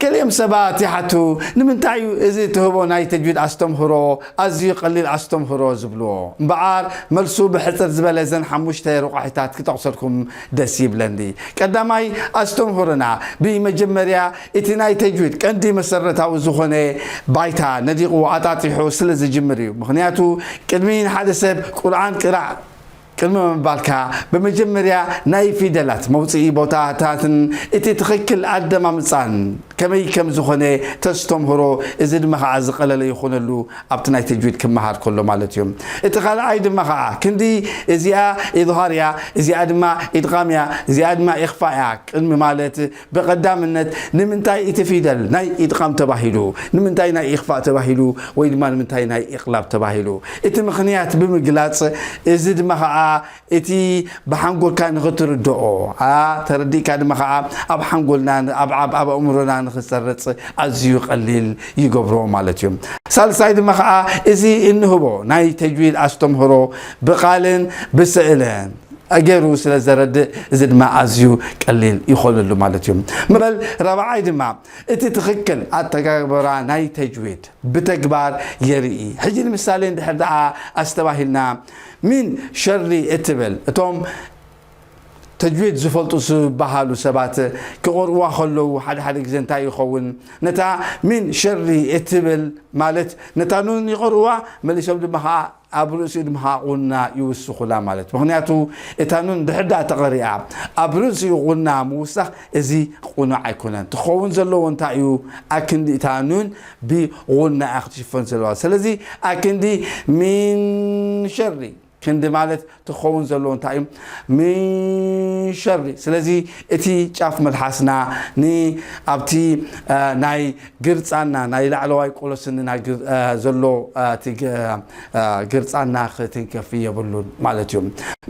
ገሊኦም ሰባት ይሓቱ፣ ንምንታይ እዩ እዚ ትህቦ ናይ ተጅዊድ ኣስተምህሮ ኣዝዩ ቀሊል ኣስተምህሮ ዝብልዎ? እምበኣር፣ መልሱ ብሕጽር ዝበለ እዘን ሓሙሽተ ረቋሒታት ክጠቕሰልኩም ደስ ይብለኒ። ቀዳማይ፣ ኣስተምህሮና ብመጀመርያ እቲ ናይ ተጅዊድ ቀንዲ መሰረታዊ ዝኾነ ባይታ ነዲቑ ኣጣጢሑ ስለ ዝጅምር እዩ። ምኽንያቱ፣ ቅድሚ ንሓደ ሰብ ቁርኣን ቅራእ ቅድሚ ምባልካ፣ ብመጀመርያ ናይ ፊደላት መውጽኢ ቦታታትን እቲ ትኽክል ኣደማምጻን ከመይ ከም ዝኾነ ተስተምህሮ፣ እዚ ድማ ኸዓ ዝቐለለ ይኾነሉ ኣብቲ ናይ ተጅዊድ ክመሃር ከሎ ማለት እዩ። እቲ ካልኣይ ድማ ኸዓ ክንዲ እዚኣ ኢዝሃር እያ፣ እዚኣ ድማ ኢድቓም እያ፣ እዚኣ ድማ ኢኽፋእ እያ ቅድሚ ማለት፣ ብቐዳምነት ንምንታይ እቲ ፊደል ናይ ኢድቓም ተባሂሉ፣ ንምንታይ ናይ ኢኽፋእ ተባሂሉ፣ ወይ ድማ ንምንታይ ናይ ኢቕላብ ተባሂሉ? እቲ ምኽንያት ብምግላጽ፣ እዚ ድማ ኸዓ እቲ ብሓንጎልካ ንኽትርድኦ፣ ኣ፣ ተረዲእካ ድማ ኸዓ ኣብ ሓንጎልና፣ ኣብ፣ ኣብ፣ ኣብ ኣእምሮና ንኽሰርጽ ኣዝዩ ቀሊል ይገብሮ ማለት እዩ። ሳልሳይ ድማ ኸዓ እዚ እንህቦ ናይ ተጅዊድ ኣስተምህሮ ብቓልን ብስእልን ገይሩ ስለ ዘረድእ፣ እዚ ድማ ኣዝዩ ቀሊል ይኾነሉ ማለት እዩ። መበል ራብዓይ ድማ እቲ ትኽክል ኣተገባብራ ናይ ተጅዊድ ብተግባር የርኢ። ሕጂ ንምሳሌ እንድሕር ደኣ ኣስተባሂልና፣ ሚን ሸሪ እትብል፣ እቶም ተጅዊድ ዝፈልጡ ዝበሃሉ ሰባት ክቐርኡዋ ከለዉ ሓደ ሓደ ግዜ እንታይ ይኸውን? ነታ ሚን ሸሪ እትብል ማለት ነታ ኑን ይቐርኡዋ፣ መሊሶም ድማ ኸዓ ኣብ ርእሲኡ ድማ ኸዓ ቁና ይውስኹላ ማለት። ምኽንያቱ እታ ኑን ድሕር ደኣ ተቐሪኣ ኣብ ርእሲኡ ቁና ምውሳኽ፣ እዚ ቁኑዕ ኣይኮነን። ትኸውን ዘለዎ እንታይ እዩ? ኣክንዲ እታ ኑን ብቁና እያ ክትሽፈን ዘለዋ። ስለዚ ኣክንዲ ሚን ሸሪ ክንዲ ማለት ትኸውን ዘለዎ እንታይ እዩ? ሚን ሸሪ። ስለዚ እቲ ጫፍ መልሓስና ን-፣ ኣብቲ፣ አ፣ ናይ ግርጻና፣ ናይ ላዕለዋይ ቆሎስንና ግር-፣ አ፣ ዘሎ፣ አ፣ እቲ ግ-፣ አ፣ ግርጻና ክትንከፍ የብሉን ማለት እዩ።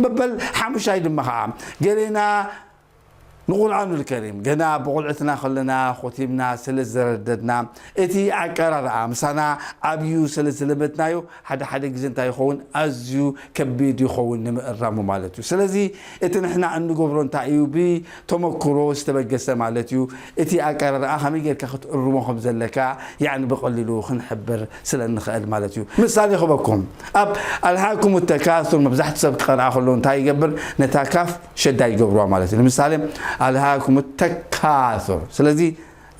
መበል ሓሙሻይ ድማ ኸዓ ገሌና ንቁርኣኑል ከሪም ገና ብቑልዕትና ከለና ኾቲምና ስለ ዝረደድና፣ እቲ ኣቀራርኣ ምሳና ዓብዩ ስለ ዝለመድናዮ፣ ሓደ ሓደ ግዜ እንታይ ይኸውን? ኣዝዩ ከቢድ ይኸውን ንምእራሙ ማለት እዩ። ስለዚ እቲ ንሕና እንገብሮ እንታይ እዩ? ብተመክሮ ዝተበገሰ ማለት እዩ። እቲ ኣቀራርኣ ከመይ ጌርካ ክትእርሞ ከም ዘለካ፣ ያዕኒ ብቐሊሉ ክንሕብር ስለ እንኽእል ማለት እዩ። ምሳሌ ክበኩም፣ ኣብ ኣልሃኩም ተካሱር መብዛሕትኡ ሰብ ክቐርኣ ከሎ እንታይ ይገብር? ነታ ካፍ ሸዳ ይገብርዋ ማለት እዩ። ንምሳሌ፣ ኣልሃኩም ተካሱር። ስለዚ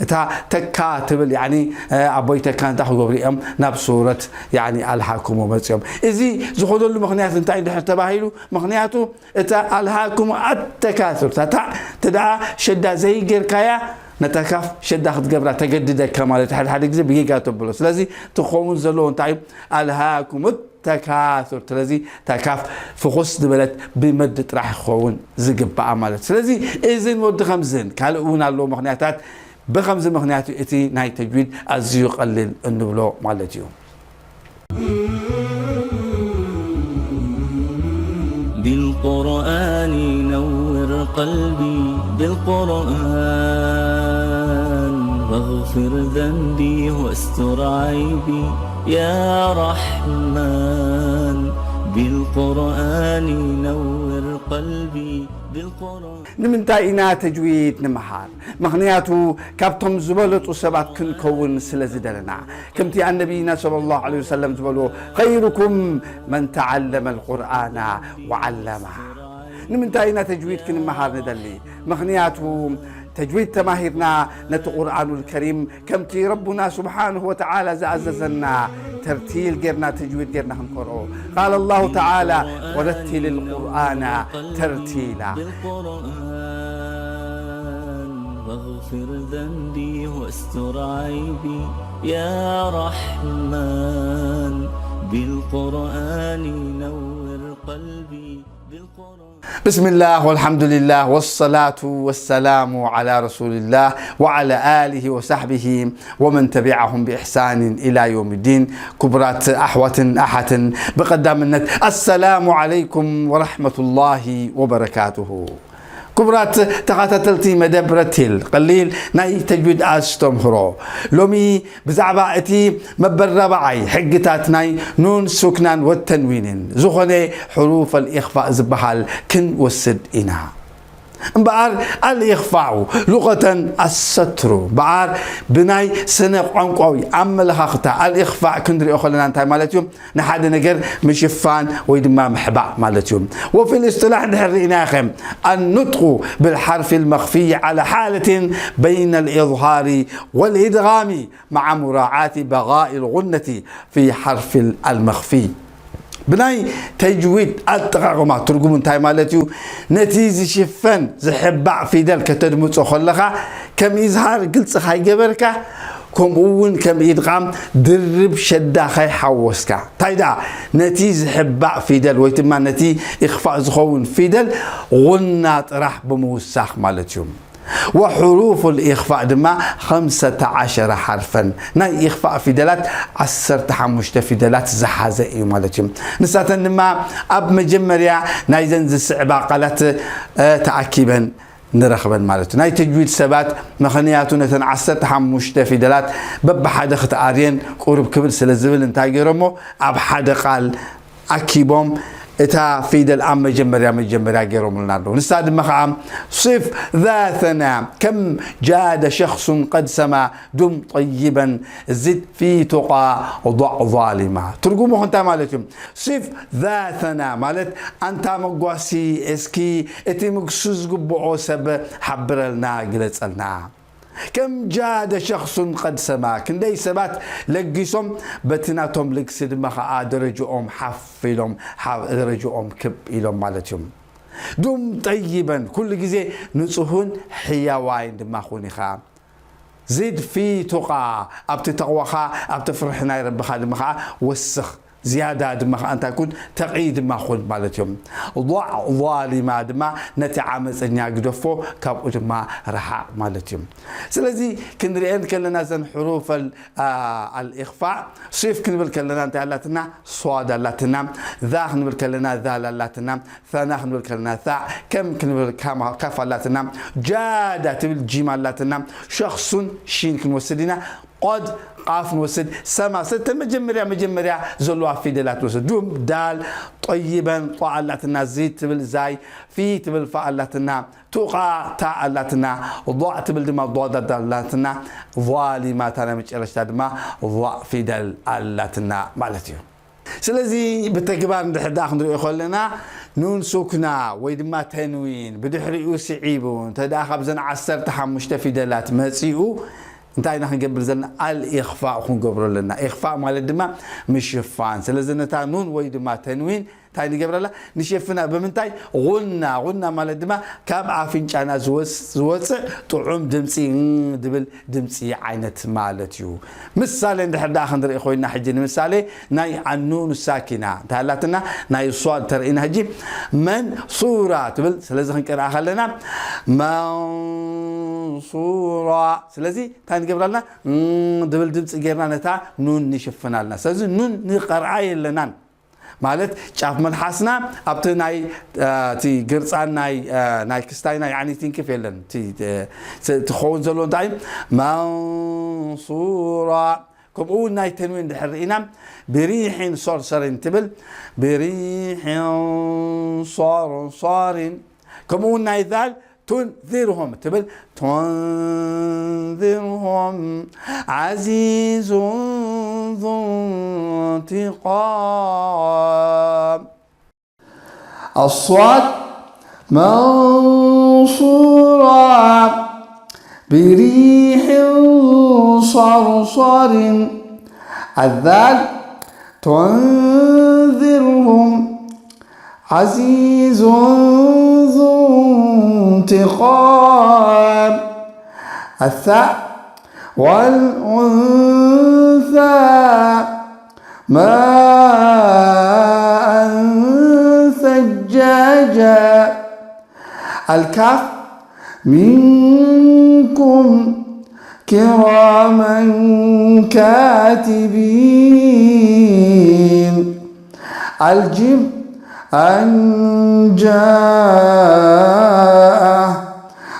እታ ተካ ትብል፣ ያዕኒ፣ እ፣ ኣቦይ ተካ እንታይ ክገብሩ እዮም? ናብ ሱረት፣ ያዕኒ፣ ኣልሃኩም መጽዮም። እዚ ዝኾነሉ ምኽንያት እንታይ እንድሕር ተባሂሉ? ምኽንያቱ እታ ኣልሃኩም ኣተካሱር፣ እታ ታዕ፣ እተ ደኣ ሸዳ ዘይጌርካያ፣ ነታ ካፍ ሸዳ ክትገብራ ተገድደካ ማለት፣ ሓደ ሓደ ግዜ ብጌጋ ተብሎ። ስለዚ ትኸውን ዘለዎ እንታይ እዩ? ኣልሃኩም ተካሱር። ስለዚ እታ ካፍ ፍኹስ ዝበለት ብመድ ጥራሕ ክኸውን ዝግባኣ ማለት። ስለዚ እዝን ወዲ ከምዝን ካልእ እውን ኣለዎ ምኽንያታት። ብኸምዚ ምኽንያት እዩ እቲ ናይ ተጅዊድ ኣዝዩ ቀሊል እንብሎ ማለት እዩ። بالقرآن نور قلبي، بالقرآن واغفر ذنبي واستر عيبي، يا رحمن، بالقرآن نور قلبي، بالقرآن. ንምንታይ ኢና ተጅዊድ ንምሃር? ምኽንያቱ ካብቶም ዝበለጹ ሰባት ክንከውን ስለ ዝደለና። ከምቲ ኣነቢይና ሰለላሁ ዐለይሂ ወሰለም ዝበልዎ፣ "خيركم من تعلم القرآن وعلمه." ንምንታይ ኢና ተጅዊድ ክንመሃር ንደሊ? ምኽንያቱ ተጅዊድ ተማሂርና ነቲ ቁርኣኑል ከሪም ከምቲ ረቡና ስብሓንሁ ወተዓላ ዝኣዘዘና ተርቲል ጌርና፣ ተጅዊድ ጌርና ክንቀርኦ። قال الله تعالى: ورتل القرآن ترتيلا. بالقرآن واغفر ذنبي واستر عيبي، يا رحمن، بالقرآن نور قلبي، بالقرآن. بسم الله والحمد لله والصلاة والسلام على رسول الله وعلى آله وصحبه ومن تبعهم بإحسان إلى يوم الدين. ክቡራት ኣሕዋትን ኣሓትን፣ ብቐዳምነት ኣሰላሙ ዓለይኩም ወረሕመቱላሂ ወበረካቱሁ። ክቡራት ተኸታተልቲ መደብ ረቲል ቀሊል ናይ ተጅዊድ ኣስተምህሮ፣ ሎሚ ብዛዕባ እቲ መበል ራብዓይ ሕግታት ናይ ኑን ሱክናን ወተንዊንን ዝኾነ ሕሩፈል ኢኽፋእ ዝበሃል ክንወስድ ኢና። እምበኣር ኣልኢኽፋኡ ሉቐተን ኣሰትሩ። እምበኣር ብናይ ስነ ቋንቋዊ ኣመለኻኽታ ኣልኢኽፋእ ክንሪኦ ከለና እንታይ ማለት እዩ? ንሓደ ነገር ምሽፋን ወይ ድማ ምሕባእ ማለት እዩ። وفي الاصطلاح ድሕር ርኢናዮ ኸ النطق بالحرف المخفي على حالة بين الإظهار والإدغام مع مراعاة بقاء الغنة في حرف المخفي. ብናይ ተጅዊድ ኣጠቓቕማ ትርጉሙ እንታይ ማለት እዩ? ነቲ ዝሽፈን ዝሕባእ ፊደል ከተድምጾ ከለኻ ከም ኢዝሃር ግልጺ ካይገበርካ፣ ከምኡ እውን ከም ኢድቓም ድርብ ሸዳ ካይሓወስካ። እንታይ ደኣ ነቲ ዝሕባእ ፊደል ወይ ድማ ነቲ ኢኽፋእ ዝኸውን ፊደል ቑና ጥራሕ ብምውሳኽ ማለት እዩ። وحروف الإخفاء ድማ خمسة عشر حرفا ናይ ኢኽፋእ ፊደላት ዓሰርተ ሓሙሽተ ፊደላት ዝሓዘ እዩ ማለት እዩ። ንሳተን ድማ ኣብ መጀመርያ ናይዘን ዝስዕባ ቃላት ተኣኪበን ንረኽበን ማለት እዩ። ናይ ተጅዊድ ሰባት ምኽንያቱ ነተን ዓሰርተ ሓሙሽተ ፊደላት በብሓደ ክትኣርየን ቁሩብ ክብድ ስለ ዝብል እንታይ ገይሮሞ ኣብ ሓደ ቃል ኣኪቦም እታ ፊደል ኣብ መጀመርያ መጀመርያ ገይሮምልና ኣለዉ። ንሳ ድማ ከዓ صف ذا ثنا كم جاد شخص قد سما دم طيبا زد في تقى ضع ظالما ትርጉሙ እንታይ ማለት እዩ? صف ذا ثنا ማለት ኣንታ መጓሲ እስኪ እቲ ምግሱ ዝግብኦ ሰብ ሓብረልና ግለጸልና። ከም ጃደ ሸኽሱን ቀድ ሰማ ክንደይ ሰባት ለጊሶም በቲ ናቶም ልግሲ ድማ ኸዓ ደረጅኦም ሓፍ ኢሎም ደረጅኦም ክብ ኢሎም ማለት እዩ። ዱም ጠይበን ኩሉ ግዜ ንጹሁን ሕያዋይን ድማ ኹን ኢኻ። ዚድ ፊ ቱቓ ኣብቲ ተቕዋኻ ኣብቲ ፍርሒ ናይ ረብኻ ድማ ኸዓ ወስኽ ዝያዳ ድማ ከዓ እንታይ ኩን ተቒ ድማ ኩን ማለት እዮም። ضع ظالما ድማ ነቲ ዓመፀኛ ግደፎ ካብኡ ድማ ረሓቕ ማለት እዩ። ስለዚ ክንሪአን ከለና ዘን ሕሩፍ ኣልኢኽፋእ ሲፍ ክንብል ከለና እንታይ ኣላትና? ሷድ ኣላትና። ዛ ክንብል ከለና ዛል ኣላትና። ثنا ክንብል ከለና ثاء ከም ክንብል ካፍ ኣላትና። ጃዳ ትብል ጂም ኣላትና። ሸኽሱን ሺን ክንወስድ ኢና። ቆድ ቃፍ ንወስድ። ሰማ ሰተ መጀመርያ መጀመርያ ዘለዋ ፊደላት ንወስድ። ዱም ዳል ጠይበን ጧ ኣላትና። ዚ ትብል ዛይ ፊ ትብል ፋ ኣላትና። ቱቓ ታ ኣላትና። ضع ትብል ድማ ضاد ኣላትና። ظالما እታ ናይ መጨረሽታ ድማ ضع ፊደል ኣላትና ማለት እዩ። ስለዚ ብተግባር እንድሕር ደኣ ክንሪኦ ከለና ኑን ሱክና ወይ ድማ ተንዊን ብድሕሪኡ ስዒቡ እንተ ደኣ ካብዘን ዓሰርተ ሓሙሽተ ፊደላት መጺኡ እንታይ ኢና ክንገብር ዘለና? ኣልኢኽፋእ ክንገብሮ ኣለና። ኢኽፋእ ማለት ድማ ምሽፋን። ስለዚ ነታ ኑን ወይ ድማ ተንዊን እንታይ ንገብረላ? ንሸፍና። ብምንታይ? ጉና። ጉና ማለት ድማ ካብ ኣፍንጫና ዝወጽእ ጥዑም ድምፂ ድብል ድምፂ ዓይነት ማለት እዩ። ምሳሌ እንድሕር ደኣ ክንርኢ ኮይና ሕጂ ንምሳሌ ናይ ኣኑን ሳኪና እንታይ ኣላትና ናይ ሷድ ተርእና ሕጂ መንሱራ ትብል። ስለዚ ክንቀርኣ ከለና መንሱራ። ስለዚ እንታይ ንገብራልና? ድብል ድምፂ ጌርና ነታ ኑን ንሽፍናልና። ስለዚ ኑን ንቀርኣ የለናን። ማለት ጫፍ መልሓስና ኣብቲ ናይ እቲ ግርፃን ናይ ናይ ክስታይና ያኒ ትንክፍ የለን። ትኸውን ዘለዎ እንታይ እዩ? መንሱራ። ከምኡ እውን ናይ ተንዊን ድሕር ርኢና ብሪሕን ሶርሰሪን ትብል። ብሪሕን ሶርሰሪን። ከምኡ እውን ናይ ዛል ቱንዚርሁም ትብል። ቱንዚርሁም ዓዚዙን ዙ እንቲቃም። الصاد منصورا بريح صرصر. الذال تنذرهم عزيز ذو انتقام. الثاء والأنثى ماء ثجاجا. الكاف منكم كراما كاتبين. الجيم أن جاء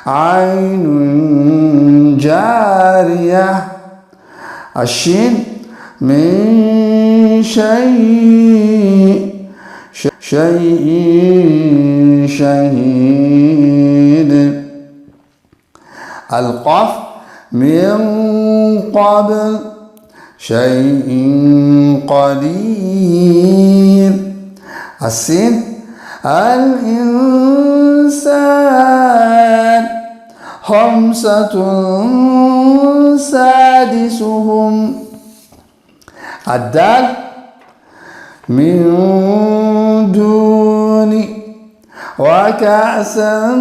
عين جارية. الشين من شيء ش- شيء شهيد. القاف من قبل شيء قدير. السين الإنسان خمسة سادسهم. الدال من دون وكأسا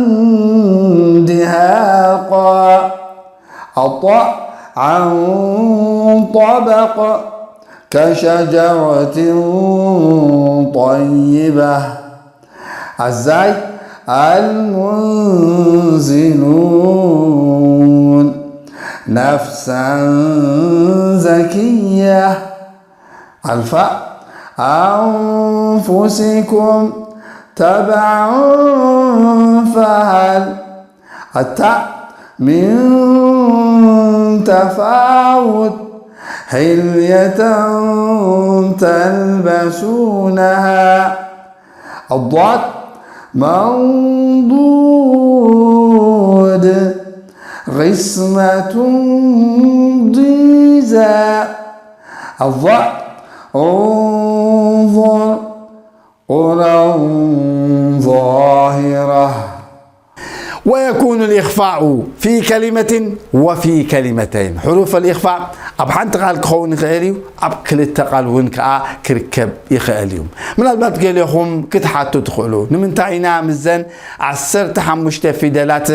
دهاقا. الطاء عن طبق كشجرة طيبة. الزاي المنزلون نفسا زكية. الفاء أنفسكم تبعا فهل. التاء من تفاوت حلية تلبسونها. الضاد ممدود قسمة ضيزى. الظاء انظر قرا ظاهرة. ويكون الإخفاء في كلمة وفي كلمتين. حروف الإخفاء ኣብ ሓንቲ ቃል ክኸውን ይኽእል እዩ፣ ኣብ ክልተ ቃል እውን ከዓ ክርከብ ይኽእል እዩ። ምናልባት ገሊኹም ክትሓቱ ትኽእሉ፣ ንምንታይ ኢና ምስዘን ዓሰርተ ሓሙሽተ ፊደላት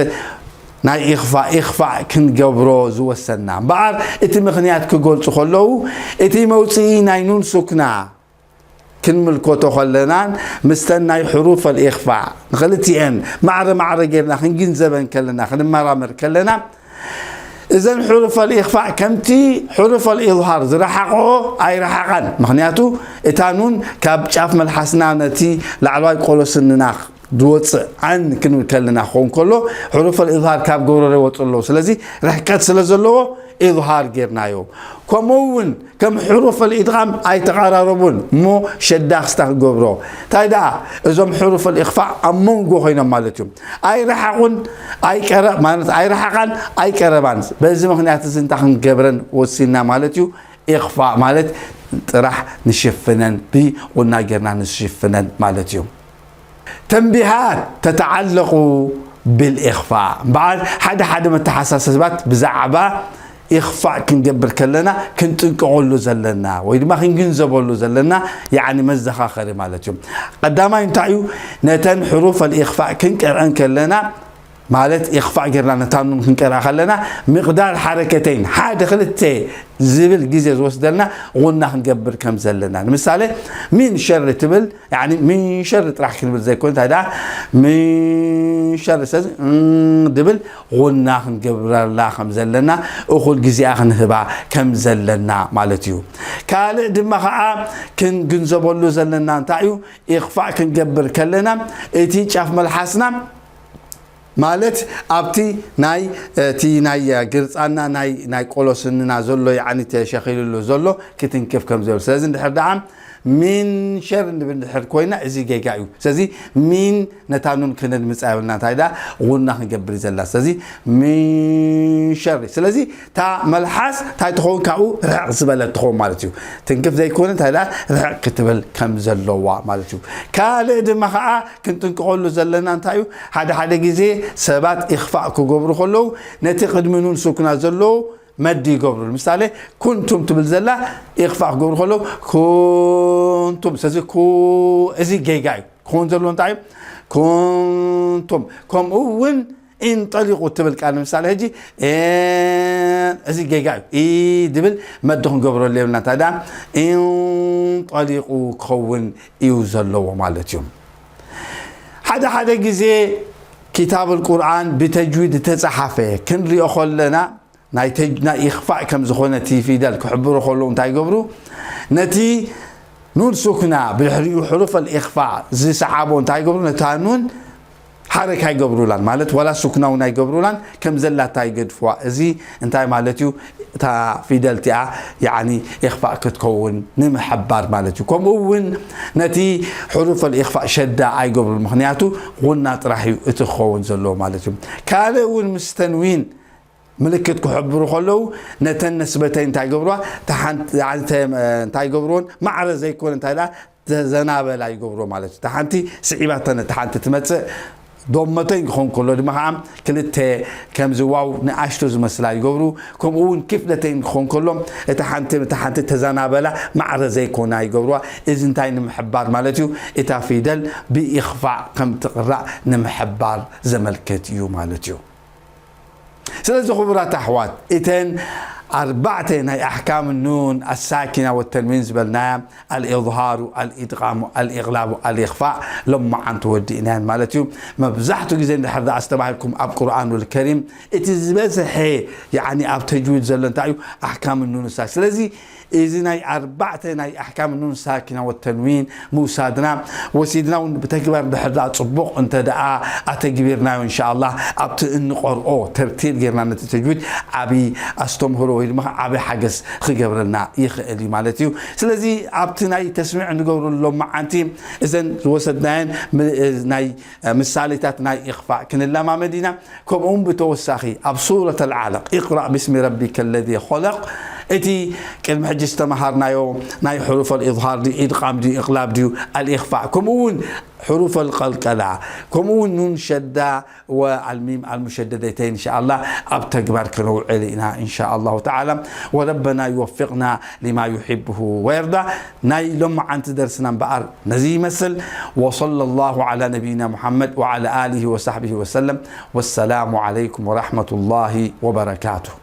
ናይ ኢኽፋእ ኢኽፋእ ክንገብሮ ዝወሰንና? እምበኣር እቲ ምኽንያት ክገልጹ ከለዉ እቲ መውፅኢ ናይ ኑን ሱክና ክንምልከቶ ከለናን ምስተን ናይ ሕሩፍ ኣልኢኽፋእ ንኽልቲኤን ማዕረ ማዕረ ጌርና ክንግንዘበን ከለና ክንመራመር ከለና እዘን ሕሩፍ ኣልኢኽፋእ ከምቲ ሕሩፍ ኣልኢዝሃር ዝረሓቕኦ ኣይረሓቓን። ምኽንያቱ እታ ኑን ካብ ጫፍ መልሓስና ነቲ ላዕለዋይ ቆሎ ስንና ዝወፅእ ዓን ክንብል ከለና ክኸውን ከሎ ሕሩፍ ኣልኢዝሃር ካብ ጎረሮ ይወፅእ ኣለዎ። ስለዚ ርሕቀት ስለ ዘለዎ ኢዝሃር ጌርናዮ። ከምኡ እውን ከም ሕሩፍ ኣልኢድቓም ኣይተቐራረቡን እሞ ሸዳኽስታ ክገብሮ። እንታይ ደኣ እዞም ሕሩፍ ኣልኢኽፋእ ኣብ መንጎ ኮይኖም ማለት እዩ። ኣይረሓቑን ኣይቀረ-፣ ማለት ኣይረሓቓን ኣይቀረባን። በዚ ምኽንያት እዚ እንታይ ክንገብረን ወሲና ማለት እዩ። ኢኽፋእ ማለት ጥራሕ ንሽፍነን፣ ብቑና ጌርና ንሽፍነን ማለት እዩ። ተንቢሃት ተተዓለቑ ብልኢኽፋእ። እምበኣር ሓደ ሓደ መተሓሳሰባት ብዛዕባ ኢኽፋእ ክንገብር ከለና ክንጥንቀቐሉ ዘለና ወይ ድማ ክንግንዘበሉ ዘለና ያዕኒ መዘኻኸሪ ማለት እዩ። ቀዳማይ እንታይ እዩ? ነተን ሕሩፍ ኣልኢኽፋእ ክንቀርአን ከለና ማለት ኢኽፋእ ጌርና ነታ ኑን ክንቀርኣ ከለና ምቕዳር ሓረከተይን ሓደ ክልተ ዝብል ግዜ ዝወስደልና ቑና ክንገብር ከም ዘለና። ንምሳሌ ሚን ሸሪ ትብል ያዕኒ ምን ሸሪ ጥራሕ ክንብል ዘይኮነ እንታይ ደኣ ምን ሸሪ ስለዚ እም ድብል ቑና ክንገብረላ ከም ዘለና እኹል ግዜኣ ክንህባ ከም ዘለና ማለት እዩ። ካልእ ድማ ኸዓ ክንግንዘበሉ ዘለና እንታይ እዩ? ኢኽፋእ ክንገብር ከለና እቲ ጫፍ መልሓስና ማለት ኣብቲ ናይ እቲ ናይ ግርጻና ናይ ናይ ቆሎ ስንና ዘሎ ያዕኒ ተሸኺሉሉ ዘሎ ክትንክፍ ከም ዘብል። ስለዚ እንድሕር ደኣ ሚን ሸር እንድብል እንድሕር ኮይና እዚ ጌጋ እዩ። ስለዚ ሚን ነታ ኑን ክነድምጻ የብልና። እንታይ ደኣ ቑና ክንገብር እዩ ዘላ። ስለዚ ሚን ሸር። ስለዚ እታ መልሓስ እንታይ ትኸውን? ካብኡ ርሕቕ ዝበለት ትኸውን ማለት እዩ። ትንክፍ ዘይኮነ እንታይ ደኣ ርሕቕ ክትብል ከም ዘለዋ ማለት እዩ። ካልእ ድማ ኸዓ ክንጥንቀቐሉ ዘለና እንታይ እዩ? ሓደ ሓደ ግዜ ሰባት ኢኽፋእ ክገብሩ ከለዉ ነቲ ቅድሚ ኑን ሱክና ዘለዉ መዲ ይገብሩ። ንምሳሌ ኩንቱም ትብል ዘላ ኢኽፋእ ክገብሩ ከለዉ ኩንቱም። ስለዚ ኩ-፣ እዚ ጌጋ እዩ። ክኸውን ዘለዎ እንታይ እዩ? ኩንቱም። ከምኡ እውን ኢንጠሊቁ ትብል ቃል ንምሳሌ ሕጂ ኤን፣ እዚ ጌጋ እዩ። ኢ ድብል መዲ ክንገብረሉ የብልና። እንታይ ደኣ ኢንጠሊቁ ክኸውን እዩ ዘለዎ ማለት እዩ። ሓደ ሓደ ግዜ ኪታብ ኣልቁርኣን ብተጅዊድ ዝተፀሓፈ ክንሪኦ ከለና ናይ ተጅ-፣ ናይ ኢኽፋእ ከም ዝኾነ እቲ ፊደል ክሕብሩ ከለዉ እንታይ ይገብሩ? ነቲ ኑን ሱክና ብድሕሪኡ ሕሩፍ ኣልኢኽፋእ ዝሰዓቦ እንታይ ይገብሩ? ነታ ኑን ሓረካ ይገብሩላን ማለት ዋላ ሱክና እውን ኣይገብሩላን፣ ከም ዘላታ ይገድፍዋ። እዚ እንታይ ማለት እዩ? እታ ፊደል እቲኣ ያዕኒ ኢኽፋእ ክትከውን ንምሕባር ማለት እዩ። ከምኡ እውን ነቲ ሕሩፈል ኢኽፋእ ሸዳ ኣይገብሩን፣ ምኽንያቱ ጉና ጥራሕ እዩ እቲ ክኸውን ዘለዎ ማለት እዩ። ካልእ እውን ምስ ተንዊን ምልክት ክሕብሩ ከለዉ ነተን ነስበተይ እንታይ ገብርዋ? ተሓንት-፣ ያዕኒ ተ-፣ እንታይ ገብርዎን? ማዕረ ዘይኮነ እንታይ ደኣ ተዘናበላ ይገብሮ ማለት እዩ። እታ ሓንቲ ስዒባተን እታ ሓንቲ ትመጽእ ዶመተን ክኾን ከሎ ድማ ከዓ ክልተ ከምዚ ዋው ንኣሽቶ ዝመስላ ይገብሩ። ከምኡ እውን ክፍለተን ክኾን ከሎ እታ ሓንቲ እታ ሓንቲ ተዘናበላ ማዕረ ዘይኮና ይገብርዋ። እዚ እንታይ ንምሕባር ማለት እዩ? እታ ፊደል ብኢኽፋእ ከም ትቕራእ ንምሕባር ዘመልክት እዩ ማለት እዩ። ስለዚ ክቡራት ኣሕዋት፣ እተን ኣርባዕተ ናይ ኣሕካም ኑን ኣሳኪና ወተንዊን ዝበልናያ፣ ኣልኢዝሃሩ፣ ኣልኢድቃሙ፣ ኣልኢቕላቡ፣ ኣልኢኽፋእ፣ ሎማዓንቲ ወዲእናየን ማለት እዩ። መብዛሕትኡ ግዜ እንድሕር ደኣ ኣስተባሂልኩም ኣብ ቁርኣኑል ከሪም እቲ ዝበዝሐ፣ ያዕኒ ኣብ ተጅዊድ ዘሎ እንታይ እዩ? ኣሕካም ኑን እሳ። ስለዚ እዚ ናይ ኣርባዕተ ናይ ኣሕካም ኑን ሳኪና ወተንዊን ምውሳድና፣ ወሲድና እውን ብተግባር ድሕር ደኣ ጽቡቕ እንተ ደኣ ኣተግቢርናዮ፣ እንሻኣላህ ኣብቲ እንቐርኦ ተርቲብ ጌርና ነቲ ተጅዊድ ዓቢ ኣስተምህሮ ወይ ድማ ዓቢ ሓገዝ ክገብረልና ይኽእል እዩ ማለት እዩ። ስለዚ ኣብቲ ናይ ተስሚዕ ንገብረሉ ሎማዓንቲ እዘን ዝወሰድናየን ም-፣ ናይ ምሳሌታት ናይ ኢኽፋእ ክንለማመድ ኢና። ከምኡውን ብተወሳኺ ኣብ ሱረት ኣልዓለቕ፣ ኢቕራእ ብስሚ ረቢከ ለዚ ኸለቕ፣ እቲ ቅድሚ ሕጂ ዝተመሃርናዮ ናይ ሕሩፍ ኣልኢዝሃር ድዩ፣ ኢድቓም ድዩ፣ ኢቕላብ ድዩ፣ ኣልኢኽፋእ፣ ከምኡውን ሕሩፍ ኣልቀልቀላ፣ ከምኡውን ኑን ሸዳ ወኣልሚም ኣልሙሸደደተይን፣ እንሻኣላህ፣ ኣብ ተግባር ከነውዕል ኢና፣ እንሻኣላሁ ተዓላ። ወረበና ይወፍቕና ሊማ ዩሒብሁ ወየርዳ። ናይ ሎማዓንቲ ደርስና እምበኣር ነዚ ይመስል። ወሰለ ላሁ ዓላ ነቢይና ሙሓመድ ወዓላ ኣሊሂ ወሳሕቢሂ ወሰለም። ወሰላሙ ዓለይኩም ወረሕመቱላሂ ወበረካቱሁ።